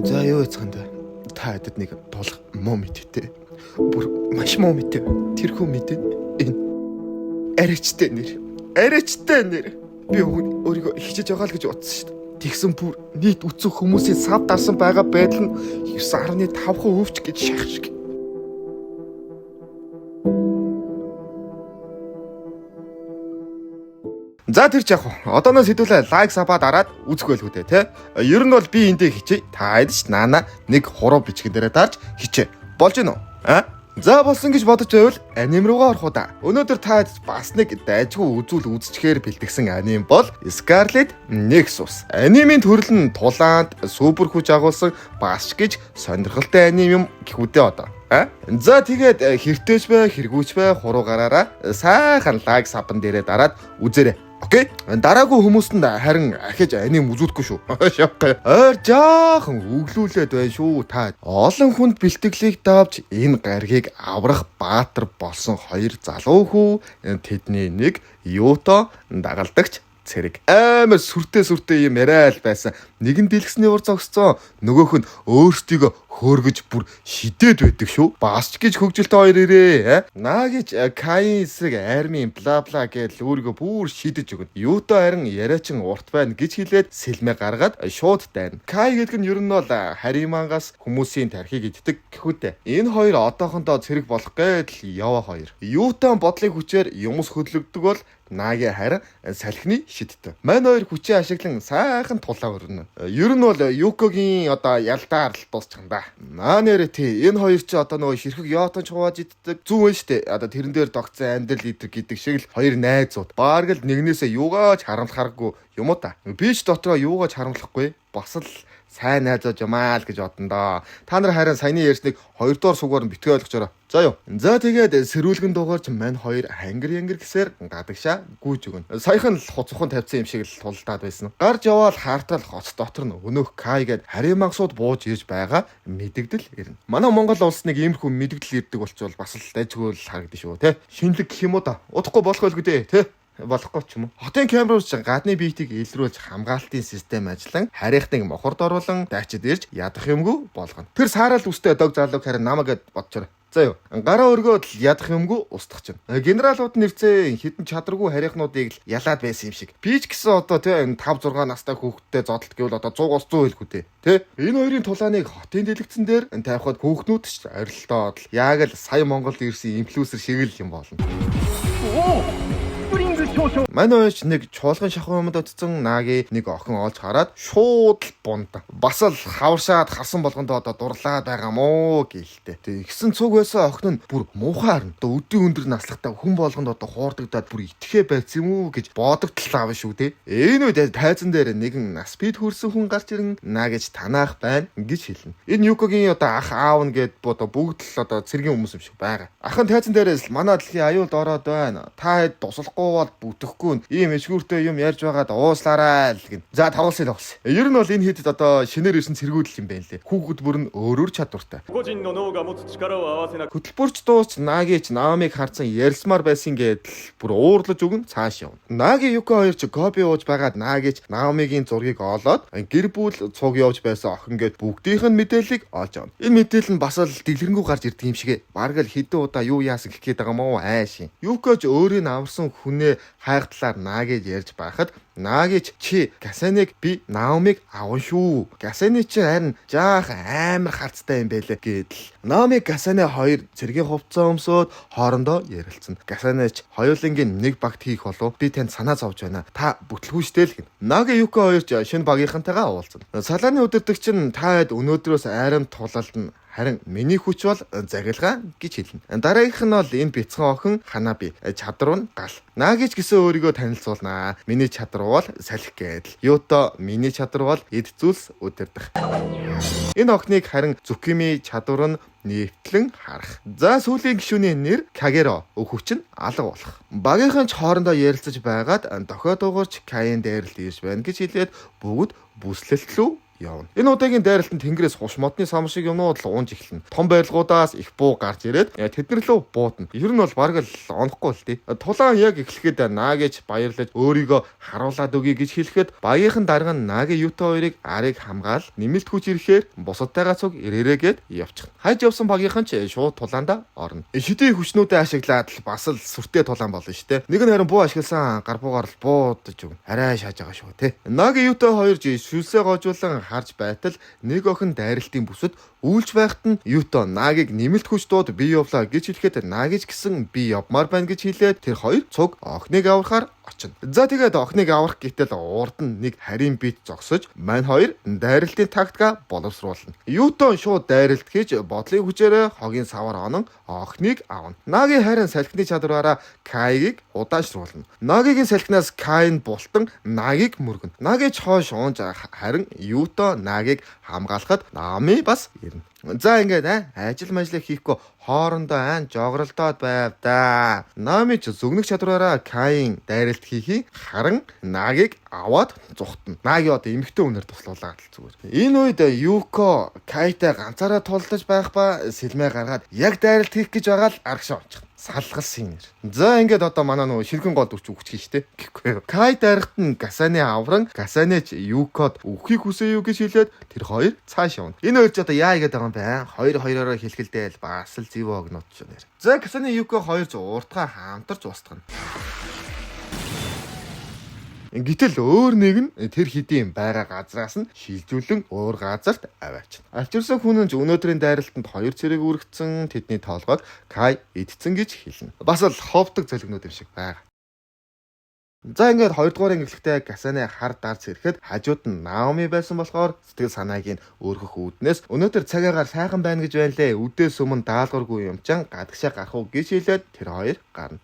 За, юу яцхан да. Та хэдэд нэг тулах муу мэдээтэй. Бүр маш муу мэдээ. Тэрхүү мэдээ энэ. Аричтай нэр. Аричтай нэр. Би өөрийгөө хичээж байгаа л гэж бодсон шүү дээ. Тэгсэн бүр нийт үтсэн хүмүүсийн сав дарсан байгаа байдал нь 9.5% өвч гэж шах шиг. За, тэр ч яг хуу. Одооноос хэдүүлээ like, sub аа дараад үзэх байлгүй дээ, тэ. Ер нь бол би эндээ хичээ. Та хэд ч наана нэг хуруу бичгэн дээрээ дарж хичээ. Болж гинөө? А? За, болсон гэж бодож байвал аним руугаа орох уу да. Өнөөдөр та бас нэг дайжгүй үзүүл үзчихээр бэлтгэсэн аним бол Scarlet Nexus. Анимын төрөл нь тулаанд супер хүч агуулсан бас ч гэж сонирхолтой аним юм гэхүүдээ одоо. А? За, тэгээд хэртээч бай, хэрэгүүч бай, хуруу гараараа сайхан like, sub ан дээрээ дараад үзээрэй. Okay. Дараагүй хүмүүст нь харин ахиж аним үзүүлэхгүй шүү. Шавхай. Ойр жаахан өглүүлээд байна шүү та. Олон хүнд бэлтгэлийг давж энэ гаригийг аврах баатар болсон хоёр залуу хүү, тэдний нэг Юто, дагалдагч цэрэг. Амар сүртэй сүртэй юм яриа л байсан. Нэг нь дэлгэсний ур зогсцсон, нөгөөх нь өөрсдийгөө хөөргөж бүр шидээд байдаг шүү. Бас ч гэж хөгжилтэй хоёр ирээ. Наа гэж Каин эсрэг армийн бла бла гэж өөрийгөө бүр шидэж өгнө. Юуто харин яриачин урт байна гэж хэлээд сэлмээ гаргаад шууд дайна. Кай гэдэг нь ер нь бол харимангаас хүмүүсийн тархийг иддэг гэхүүтэй. Энэ хоёр одоохондоо цэрэг болох гээд л яваа хоёр. Юуто бодлын хүчээр юмс хөдлөгдөг бол Наги харин салхины шидтэн. Мань хоёр хүчээ ашиглан сайхан тулаа өрнө. Ер нь бол Юкогийн одоо ялдаар л дуусчих да. Наа нэрэ тий, энэ хоёр чи одоо нөгөө ширхэг йотон хувааж иддэг зүүн штэ. Одоо тэрэн дээр догцсон амьдрал идэх гэдэг шиг л хоёр найзууд. Бараг л нэгнээсээ юугаач харамлахааргүй юм уу та. Би ч дотроо юугаач харамлахгүй. Бас л сайн найзууд юм аа л гэж бодно доо. Та нар харин саяны ярьсныг хоёрдугаар сугаар нь битгий ойлгочоорой. За юу. За, тэгээд сэрүүлгэн дугаарч мань хоёр хангар янгар гэсээр гадагшаа гүйж өгнө. Саяхан л хуцхан тавьсан юм шиг л тулдаад байсан. Гарч яваал хаартал хоц дотор нь өнөөх Кай гээд харийн мангасууд бууж ирж байгаа мэдэгдэл ирнэ. Манай Монгол улс нэг иймэрхүү мэдэгдэл ирдэг болчвол бас л дайжгүй л харагдана шүү, те. Шинэлэг гэх юм уу да. Удахгүй болох байлгүй дээ, те, болохгүй ч юм уу. Хотын камерууд ч гадны биетийг илрүүлж хамгаалтын систем ажиллан харийнхныг мохорд оруулан дайчид ирж ядах юмгүй болгоно. Тэр саарал үстэй дог залууг харин намаа гэд бодчоор. За юу. Гараа өргөөд л ядах юмгүй устгах чинь. Генералууд нь ирцэн хитэн чадваргүй харийнхнуудыг л ялаад байсан юм шиг. Би ч гэсэн одоо тэ 5 6 настай хүүхэдтэй зодолт гэвэл одоо 100-аас 100 хэлэхүү те. Тэ? Энэ хоёрын тулааныг хотын дэлгэцэн дээр тавихад хүүхнүүд ч орилтоод л яг л сая Монголд ирсэн инфлюенсер шиг л юм болно. Манай ойч нэг чуулган шахуу юмд очсон Наги нэг охин олж хараад шууд л бунд. Бас л хаваршаад харсан болгондоо одоо дурлаад байгаа мó гэлтэй. Тэгсэн цуг байсан охин нь бүр муухай харна. Одоо өдийн өндөр наслахтай хүн болгонд одоо хуурдагдаад бүр итгэхэ байцсан юм уу гэж бодогдол аав шүү дээ. Энэ үед тайзан дээр нэгэн нас бид хөрсөн хүн гарч ирэн Нагич танаах байна гэж хэлнэ. Энэ Юкогийн одоо ах аав нь гээд одоо бүгд л одоо цэргийн хүмүүс юм шиг байгаа. Ах нь тайзан дээрээс л манай дэлхийн аюулд ороод байна. Та хэд туслахгүй бол бүтэхгүй ийм эшгүүртэй юм ярьж байгаад ууслаарай л гин. За, тоглосон тоглосон. Ер нь бол энэ хэдэд одоо шинээр ирсэн цэргүүд л юм байна лээ. Хүүхэд бүр нь өөрөөр чадвартай. Хөтөлбөрч дуусч Нагич Наомиг харцсан ярьсмаар байсан гэдэл бүр уурлаж өгөн цааш явна. Наги Юко хоёр ч кофе ууж байгаад Нагич Наомигийн зургийг олоод гэр бүл цуг явж байсан охин гээд бүгдийнх нь мэдээллийг олж авна. Энэ мэдээлэл нь бас л дэлгэрэнгүй гарч ирдэг юм шиг. Бараг л хэдэн удаа юу яасан гэх гээд байгаа мó аашин. Юко ч өөрийг аварсан хүнээ хайгдлаар Нагиж ярьж байхад Нагич чи Гасаныг би Наомиг аван шүү. Гасаны чи харин жаах амар харцтай юм байлээ гэдэл. Наоми Гасаны хоёр цэргийн хувцас өмсөөд хоорондоо ярилцсан. Гасаны ч хоёулангийн нэг багт хийх болов би танд санаа зовж байна. Та бүтлгүй штэ л гин. Наги Юко хоёр ч шинэ багийнхантайгаа уулзна. Салааны удирдагч нь та хэд өнөөдрөөс айрам тулалдна. Харин миний хүч бол загилгаа гэж хэлнэ. Дараагийнх нь бол энэ бяцхан охин Ханаби. Чадвар нь гал. Нагич гэсэн өөрийгөө танилцуулнаа. Миний чадвар бол салхи гэдэл. Юуто миний чадвар бол эд зүйлс удирдах. Энэ охиныг харин Зүкими чадвар нь нэвтлэн харах. За, сүүлийн гишүүний нэр Кагеро. Хүч нь алга болох. Багийнхан ч хоорондоо ярилцаж байгаад дохио дуугарч Каин дээр л ирж байна гэж хэлээд бүгд бүслэлт лүү явна. Энэ удаагийн дайралт нь тэнгэрээс хуш модны сам шиг юмнууд л уунж эхэлнэ. Том барилгуудаас их буу гарч ирээд тэднэр лөө буудна. Ер нь бол бараг л онохгүй л тий. Тулаан яг эхлэхэд Наагич баярлаж өөрийгөө харуулад өгье гэж хэлэхэд багийнхан дарга нь Наги Юто хоёрыг арыг хамгаал нэмэлт хүч ирэхээр бусадтайгаа цуг ирээрээ гээд явчихна. Хайж явсан багийнхан ч шууд тулаанда орно. Шидийн хүчнүүдээ ашиглаад л бас л сүртэй тулаан болно шүү дээ. Нэг нь харин буу ашигласан гар буугаар л буудаж өгнө. Арай шааж байгаа шүү те. Наги Юто хоёр шүлсээ гожуулан харж байтал нэг охин дайралтын бүсэд үйлж байхад нь Юто Нагиг нэмэлт хүч дууд би явлаа гэж хэлэхэд Нагич гэсэн би явмаар байна гэж хэлээд тэр хоёр цуг охиныг аврахаар очино. За тэгээд охиныг аврах гэтэл урд нь нэг харийн бит зогсож мань хоёр дайралтын тактика боловсруулна. Юто шууд дайралт хийж бодлын хүчээрээ хогийн савар онон охиныг авна. Наги харин салхины чадвараараа Кайгийг удаашруулна. Нагигийн салхинаас Кай нь бултан Нагиг мөргөнө. Нагич хойш унж харин Юто Нагиг хамгаалахад Нами бас ирнэ. За ингээд ажил мажлыг хийхгүй хоорондоо айн жогролдоод байв да. Нами ч зөгнөх чадвараараа Кайн дайралт хийхий харан Нагиг аваад зугтана. Наги одоо эмэгтэй хүнээр туслуулаад л зүгээр. Энэ үед Юко Кайтай ганцаараа тулдаж байх ба сэлмээ гаргаад яг дайралт хийх гэж байгаа л аргашаа ончих. Салгалсан юм. За ингээд одоо манай нөгөө ширхэн гол дүрч үгчих штэ. Гэхгүй юу. Кай дайрахт нь Гасаны авран Гасанеч Юкод үхийг хүсээ юу гэж хэлээд тэр хоёр цааш явна. Энэ хоёр ч одоо яа игээд байгаа юм бэ? Хоёр хоёророо хэлхэлдээл бас л зэв огнууд ч нэр. За Гасаны Юко хоёр ч ууртгаа хамтарч устгана. Гэтэл өөр нэг нь тэр хэдийн байгаа газраас нь шилжүүлэн өөр газарт аваачна. Авчирсан хүн нь өнөөдрийн дайралтанд хоёр цэрэг үргэцэн тэдний тоолгойг Кай идсэн гэж хэлнэ. Бас л ховдог золигнууд юм шиг байгаа. За ингээд 2 дугаар ангилалтай Гасаны хар дарц ирэхэд хажууд нь Наоми байсан болохоор сэтгэл санааг нь өөрхөх үүднээс өнөөдөр цагаагаар сайхан байна гэж байна лээ. Үдээс өмнө даалгаваргүй юм чан гадагшаа гарах уу гэж хэлээд тэр хоёр гарна.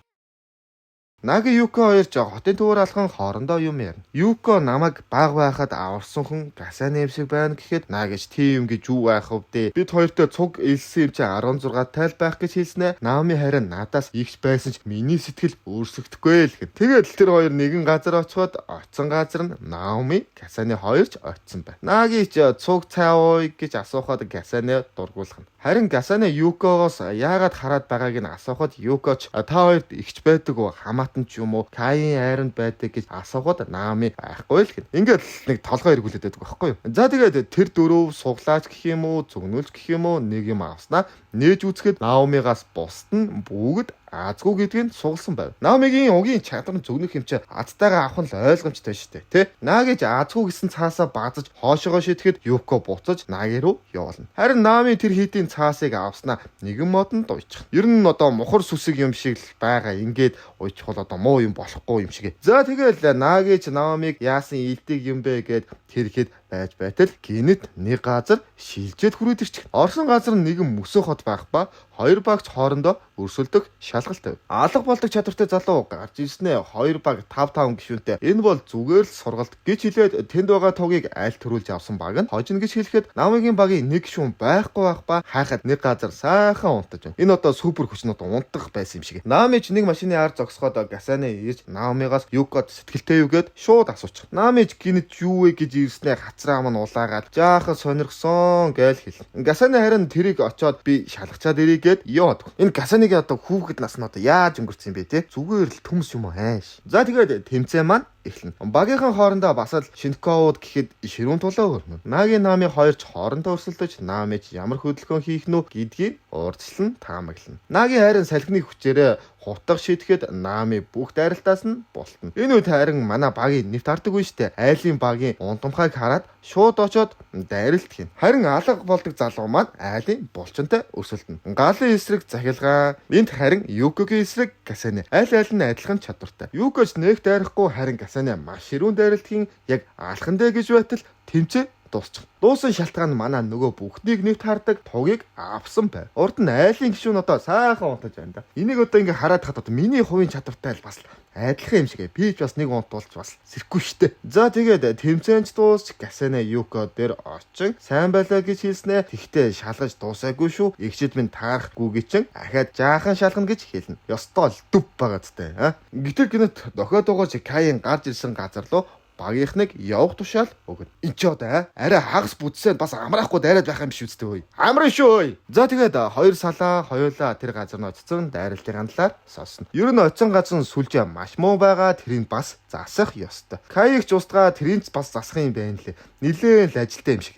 Наги Юко хоёр ч хотын төвөр алхан хоорондоо юм ярина. Юко намайг баг байхад аварсан хүн Гасаны юм шиг байна гэхэд Нагич тийм гэж юу байх вэ? Бид хоёртой цуг элсэн юм чи 16 тайл байх гэж хэлснэ. Наоми харин надаас ихч байсан ч миний сэтгэл өөрсөгдөхгүй л гэв. Тэгээд тэр хоёр нэгэн газар очиход очсон газар нь Наоми Гасаны хоёр ч очсон байна. Наги ч цуг цай ууя гэж асуухад Гасаны дургуулна. Харин Гасаны Юкогоос яагаад хараад байгааг нь асуухад Юко ч та хоёрт ихч байдаг уу хамаатан ч юм уу Каин айранд байдаг гэж асуухад Наоми байхгүй л гэн. Ингээд нэг толгой эргүүлээд байдаг байхгүй юу. За тэгээд тэр дөрөв суглаач гэх юм уу зүгнүүлч гэх юм уу нэг юм авснаа нээж үзэхэд Наомигаас бусд нь бүгд азгүй гэдгийг сугалсан байв. Наомигийн угийн чадвар нь зөгнөх юм чи азтайгаа авах нь л ойлгомжтой шүү дээ, тэ? Нагиж азгүй гэсэн цаасаа баазаж хоошоогоо шидэхэд Юко буцаж Наги руу явуулна. Харин Наоми тэр хийдийн цаасыг авснаа нэгэн модонд уйчих. Ер нь одоо мухар сүсэг юм шиг л байгаа. Ингээд уйчих бол одоо муу юм болохгүй юм шиг. За тэгэл Нагиж Наомиг яасан илдэг юм бэ гэд тэр хэд байж байтал гинэт нэг газар шилжээд хүрээд ирчих. Орсон газар нь нэгэн мөсөө хот байх ба хоёр багч хоорондоо өрсөлдөх шалгалт байв. Алга болдог чадвартай залуу гарч ирснээ хоёр баг 5-5 гишүүнтэй. Энэ бол зүгээр л сургалт гэж хэлээд тэнд байгаа тугийг аль төрүүлж авсан баг нь хожино гэж хэлэхэд Намыгийн багийн нэг гишүүн байхгүй байх ба хайхад нэг газар сайхан унтаж байна. Энэ одоо супер хүч нь одоо унтах байсан юм шиг. Намич нэг машины ар зогсоход Гасаны ирж Наомигаас Юкод сэтгэлтэй юу гэд шууд асуучих. Намич гинэт юу вэ гэж ирснээ хацраа мань улаагаад жаахан сонирхсон гээл хэлнэ. Гасаны харин тэрийг очоод би шалгачаад ирээ гэд яваад. Энэ Гасаныг одоо хүүхэд нас нь одоо яаж өнгөрцөн юм бэ те? Зүгээр л төмс юм уу хайш. За тэгээд тэмцээн маань эхэлнэ. Багийнхан хоорондоо бас л Шинкоуд гэхэд ширүүн тулаа өрнө. Наги Нами хоёр ч хоорондоо өрсөлдөж Намич ямар хөдөлгөөн хийх нү гэдгийг урдчлан таамаглана. Наги харин салхины хүчээрээ хутга шидэхэд Нами бүх дайралтаас нь болтно. Энэ үед харин манай багийн нэвт хардаггүй штэ. Айлын багийн унтамхайг хараад шууд очоод дайралт хийнэ. Харин алга болдог залуу маань айлын булчинтай өрсөлдөнө. Галын эсрэг захилгаан, энд харин Юкогийн эсрэг Гасаны. Аль аль нь адилхан чадвартай. Юкоч нэг дайрахгүй харин Гасаны маш ширүүн дайралт хийн яг алхан дээ гэж байтал тэмцээ дуусчих. Дуусан шалтгаан нь манай нөгөө бүхнийг нэгт хардаг тугийг авсан байв. Урд нь айлын гишүүн одоо сайхан унтаж байна да. Энийг одоо ингээ хараад хахад одоо миний хувийн чадвартай л бас адилхан юм шиг. Би ч бас нэг унтуулж бас сэрэхгүй штэ. За тэгээд тэмцээнч дуусч Гасана Юко дээр очин сайн байлаа гэж хэлснэ. Тэгтээ шалгаж дуусаагүй шүү. Эгчид минь таарахгүй чин ахаад жаахан шалгана гэж хэлнэ. Ёстой л дүп байгаа зү. Гэтэл гинэт дохиод дугаж Каин гарч ирсэн газар руу Багийнхныг явах тушаал өгнө. Энд ч одоо арай хагас бүтсээр бас амраахгүй дайраад байх юм биш үстэй ой. Амрын шүү ой. За тэгээд хоёр салаа хоёулаа тэр газар нь очсон дайралтын талаар сонсно. Ер нь очисон газар нь сүлжээ маш муу байгаа, тэрийг бас засах ёстой. Каигч устгаа тэрийг бас засах юм байна лээ. Нилээн л ажилтай юм шиг.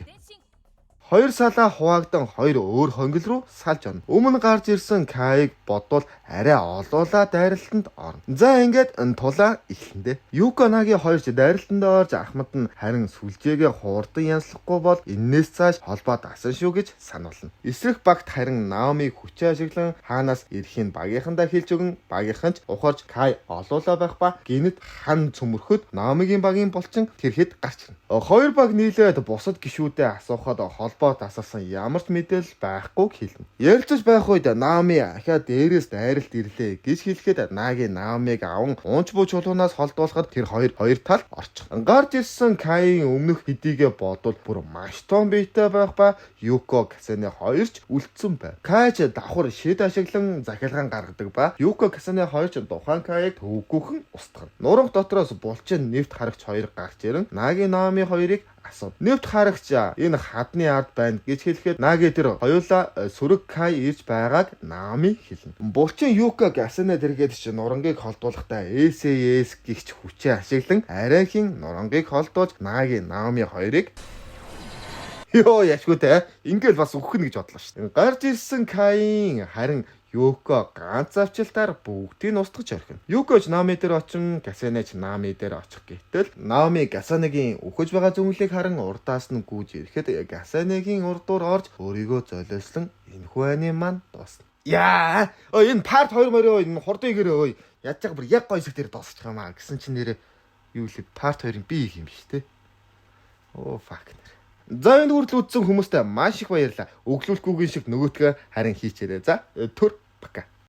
Хоёр салаа хуваагдан хоёр өөр хонгил руу салж орно. Өмнө гарч ирсэн Кайг бодвол арай олуулаа дайралтанд орно. За ингээд тулаан эхлэндээ. Юко Наги хоёр ч дайралтанд орж Ахмад нь харин сүлжээгээ хурдан янзлахгүй бол энээс цааш холбоо дасан шүү гэж сануулна. Эсрэг багт харин Наомиг хүчээ ашиглан хаанаас ирэхийг багийнхандаа хэлж өгөн, багийнхан ч ухаарч Кай олуулаа байх ба гинэт хан цөмөрхөд Наомигийн багийн булчин тэрхэд гарч ирнэ. Хоёр баг нийлээд бусад гишүүдээ асуухад холбоо тасалсан ямар ч мэдээлэл байхгүй хэлнэ. Ярилцаж байх үед Наоми ахиад дээрээс дайралт ирлээ гэж хэлэхэд Наги Наомиг аван унч буу чулуунаас холдуулахад тэр хоёр хоёр талд орчих. Гарч ирсэн Каин өмнөх хэдийгээ бодвол бүр маш том биетэй байх ба Юко Касаны хоёр ч үлдсэн байв. Кайч давхар шид ашиглан захилгаан гаргадаг ба Юко Касаны хоёр ч тухайн Кайг төвгүйхэн устгана. Нуранх дотроос булчин нэвт харагч хоёр гарч ирэн Наги Наоми хоёрыг асуув. Нэвт харагч энэ хадны ард байна гэж хэлэхэд Наги тэр хоёулаа сөрөг Кай ирж байгааг Наоми хэлнэ. Булчин Юко Гасана дэргээд чи нурангийг холдуулахдаа SAS гихч хүчээ ашиглан арайхийн нурангийг холдуулж Наги Наоми хоёрыг ёо яшгүй те ингээл бас өгөх нь гэж бодлоо шүү дээ. Гарч ирсэн Каин харин Юко ганц авчилтаар бүгдийг нь устгаж орхино. Юко ч Наоми дээр очин, Гасана ч Наоми дээр очих гэтэл Наоми Гасанагийн үхэж байгаа зүнглийг харан урдаас нь гүйж ирэхэд Гасанагийн урдуур орж өөрийгөө золиослон энэхүү айны маань дуусна. Яа, энэ part 2 морьо энэ хурдан игэрээ ой. Яаж яг бүр яг гоё хэсэг дээр дуусчих юм аа гэсэн чинь нэрээ юу лээ part 2-ын би их юм биш те. Оо fuck нэр. За энэ хүртэл үзсэн хүмүүстээ маш их баярлалаа. Өглөөлөхгүйн шиг нөгөөтгөө харин хийчээрэй. За түр пока.